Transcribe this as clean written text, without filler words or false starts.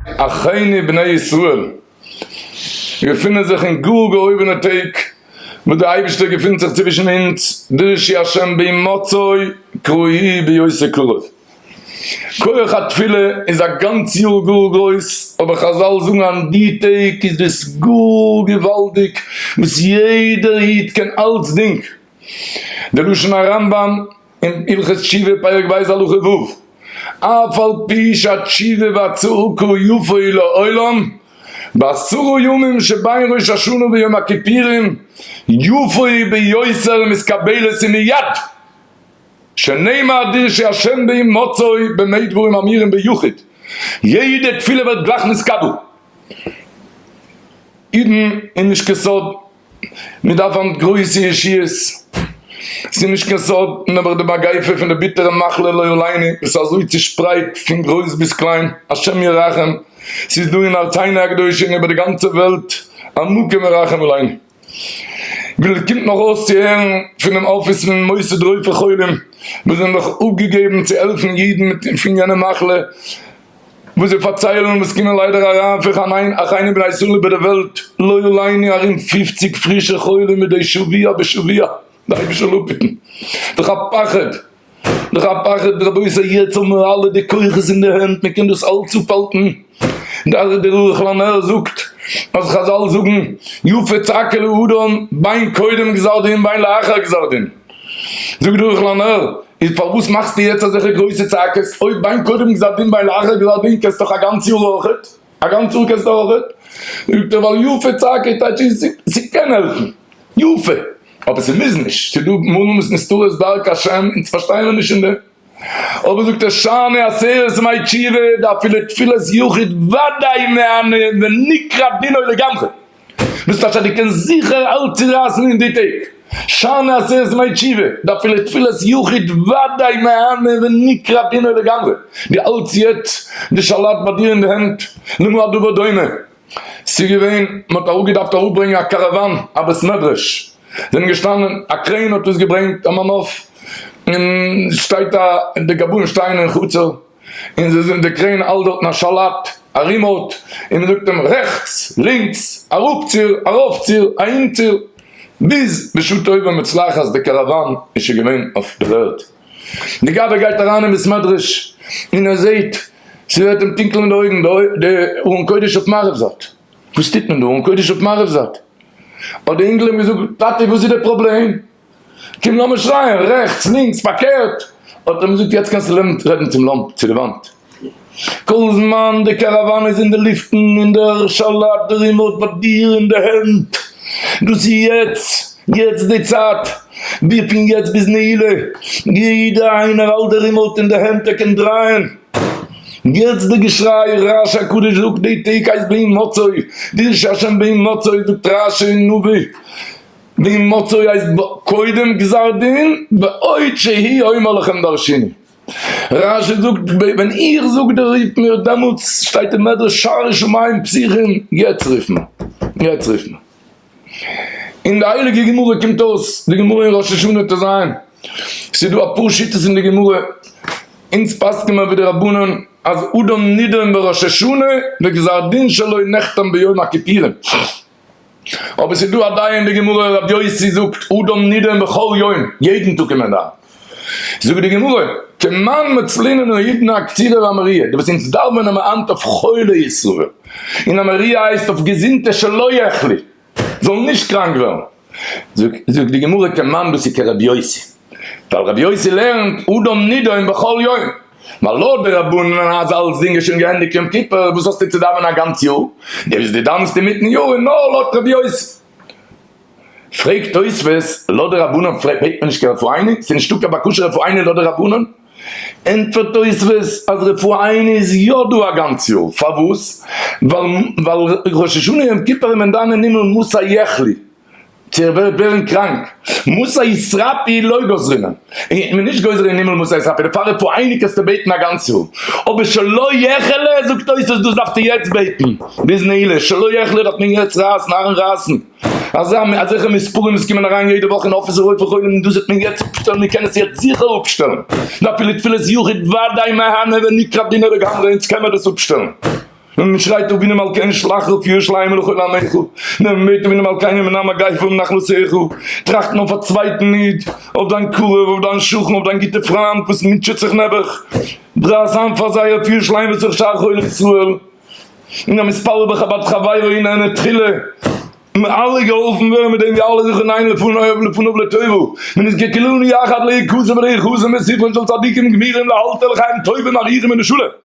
אחינו בני ישראל געפינען זיך אין גאר געהויבענע טעג וואס דער אייבערשטער געפינט זיך צווישן אונז, דרשו השם בהמצאו קראוהו בהיותו קרוב. כח התפילה איז א גאנץ יאר גאר גרויס, אבער חזל זאגן אז אין די טעג איז דאס גאר געוואלדיג וואס יעדער איד קען אלצדינג. די לשון הרמב ם אין הלכות תשובה פרק ב' הלכה ו', אף על פי שהתשובה והצעקה יפו לעולם, בעשרה ימים שבין ראש השנה ויום הכיפורים יפו ביותר מתקבלת ומיד, שנאמר דרשו השם בהמצאו במה דברים אמורים ביחיד, יעדע תפילה ווערט גלייך נתקבל. אידן איז נישט קיין סוד מען דארף היינט גרויסע ישועות, ס'איז נישט קיין סוד נעבעך די מגיפה פון די ביטערע מחלה לא עלינו וואס איז אזוי צושפרייט פון גרויס ביז קליין, השם ירחם, ס'איז דא אין ארצינו הקדושה און איבער די גאנצע וועלט המקום ירחם עלינו. וויל קומט נאך אויס צו הערן פונעם אפיס פון מוסד רופא חולים וואס זענען דאך אפגעגעבן צו העלפן אידן מיט פון יענע מחלה, וואס זיי פארציילן וואס קומען ליידער אריין פון חנין אחינו בני ישראל איבער די וועלט לא עלינו ארום פופציג פרישע חולים מדי שבוע בשבוע די אייבישטער זאל אפהיטן דאך א פחד דאך א פחד רבותי יעצט האבן מיר אלע די כוחות אין די הענט מען קען דאס אלץ אפהאלטן דער ערוך לנר זאגט אז חזל זאגן יפה צעקה לאדם בין קודם גזר דין בין לאחר גזר דין זאגט דער ערוך לנר איז פארוואס מאכסטו יעצט אזעלכע גרויסע צעקות, אויב בין קודם גזר דין בין לאחר גזר דין קענסטו דאך א גאנץ יאר אויכעט, א גאנץ יאר קענסטו אויכעט, זאגט ער ווייל יפה צעקה טייטש איז ס'קען העלפן, יפה, אבער ס'מוז נישט, ס'דא מאלן וואס נסתרות דרכי השם אונז פארשטייען מיר נישט אין דעם, אבער זאגט ער שאני עשרת ימי תשובה דאפילו תפילת יחיד ודאי מהנה ונקרע דינו לגמרי. דאס טייטש אז דו קענסט זיכער אלץ צורייסן אין די טעג. שאני עשרת ימי תשובה, דאפילו תפילת יחיד ודאי מהנה ונקרע דינו לגמרי. דו האלטסט יעצט די שלט ביי דיר אין די הענט, למה הדבר דומה? ס'איז געווען, מ'האט אראפגעדארפט אראפברענגען א קאראוואן, א בית מדרש, זענען געשטאנען, א crane האט עס געברענגט, א מנוף, און שטייט א, די גבאים שטייען אין חצר, און זיי זענען די crane האלט דארטן א שלט, א remote, און מען זאגט אים רעכטס, לינקס, אראפציר, ארויפציר, אהינציר, ביז בשעה טובה ומוצלחת די קאראוואן איז שוין געווען אויף דער ערד. די גבאי גייט אריין אין בית מדרש און ער זעט ס'ווערט אים טונקל אין די אויגן, די ארון קודש אויף מערב זייט, וואס טוט מען דא ארון קודש אויף מערב זייט? האט די אינגל אים געזאגט, טאטי וואס איז די פראבלעם? קום לאמיר שרייען, רעכטס, לינקס, פארקערט! האט ער אים געזאגט, יעצט קענסטו רעדן צום לאמפ, צו די וואנט. כל זמן די קאראוואן איז אין די לופטן און דער שלט, די remote ביי דיר אין די הענט, דאס איז יעצט, יעצט די צייט, ווי פון יעצט ביז נעילה, יעדער איינער האלט די remote אין די הענט, ער קען דרייען. יעצט די געשריי, רשי הקדוש זאגט די טעג הייסט בהמצאו, דרשו השם בהמצאו, זאגט רשי אין נביא, בהמצאו הייסט קודם גזר דין בעוד שהוא אומר לכם דרשוני. רשי זאגט ווען איך זאג דיר רוף מיר דעמאלטס שטייט אין מדרש שערי שמים פתוחים יעצט רוף מיר יעצט רוף מיר. אין די הייליגע גמרא קומט אויס די גמרא אין ראש השנה ט ז ס'איז דא אפאר שיטות אין די גמרא אונז פסק'ן מיר ווי די רבנן אז אדם נידון בראש השנה וגזר דין שלו נחתם ביום הכיפורים. אבער ס'איז דא א דעה אין די גמרא, רבי יוסי זאגט אדם נידון בכל יום, יעדן טאג איז מען דן. זאגט די גמרא, כמאן מצלינן האידנא אקצירא ואמריה, די וואס אונז דאווענען מיר היינט אויף חולי ישראל, און אמריה הייסט אויף געזונטע שלא יחלו, זאלן נישט קראנק ווערן. זאגט די גמרא כמאן דאס איז כרבי יוסי, ווייל רבי יוסי לערנט אדם נידון בכל יום, ווייל לויט די רבנן אז אלצדינג איז שוין געענדיגט יום כיפור, וואס האסטו צו דאווענען א גאנץ יאר? די וואס דו דאווענסט אינמיטן יאר איז נאר לויט רבי יוסי. פרעגט תוספות, לויט די רבנן בעט מען נישט קיין רפואינו? ס'איז נישטא קיין בקשה רפואינו לויט די רבנן? ענטפערט תוספות אז רפואינו איז יא דא א גאנץ יאר, פארוואס? ווייל ראש השנה יום כיפור איז מען דן אין הימל מתי יחלו, צו ער וועט ווערן קראנק, מתי יתרפאו לא גזרינן, און מען נישט גוזר אין הימל מתי יתרפאו, דערפאר רפואינו קענסטו בעטן א גאנץ יאר, אבער שלא יחלה זאגט תוספות דאס דארפסטו יעצט בעטן, ביז נעילה, שלא יחלה דארף מען יעצט רייסן, אהרן רייסן, אזא אזעלכע מספרים וואס קומען אריין יעדע וואך אין אפיס רופא חולים און דאס וועט מען יעצט אפשטעלן, מיר קענען עס יעצט זיכער אפשטעלן, ואפילו תפילת יחיד ודאי מהנה ונקרע דינו לגמרי, אונז קען מען דאס אפשטעלן. ווען מען שרייט אבינו מלכנו שלח רפואה שלימה לכל עמך, נעם מיט אבינו מלכנו מן המגפה ומנחלתך, טראכט אויף א צווייטן איד, אויף דיין קרוב, אויף דיין שכן, אויף דיין גוטע פריינט וואס מוטשעט זיך נעבעך, דרייס איין פאר זיי רפואה שלימה בתוך שאר חולי ישראל, און המתפלל בחבת חברו ינענה תחילה. און אלע געהאלפן ווערן מיט דעם ווי אלע זיך אינאיינעם לפניו לפניו לטובה, ונזכה כולנו יחד להיכתב ולהיחתם בספרן של צדיקים גמורים לאלתר לחיים טובים ארוכים ולשלום.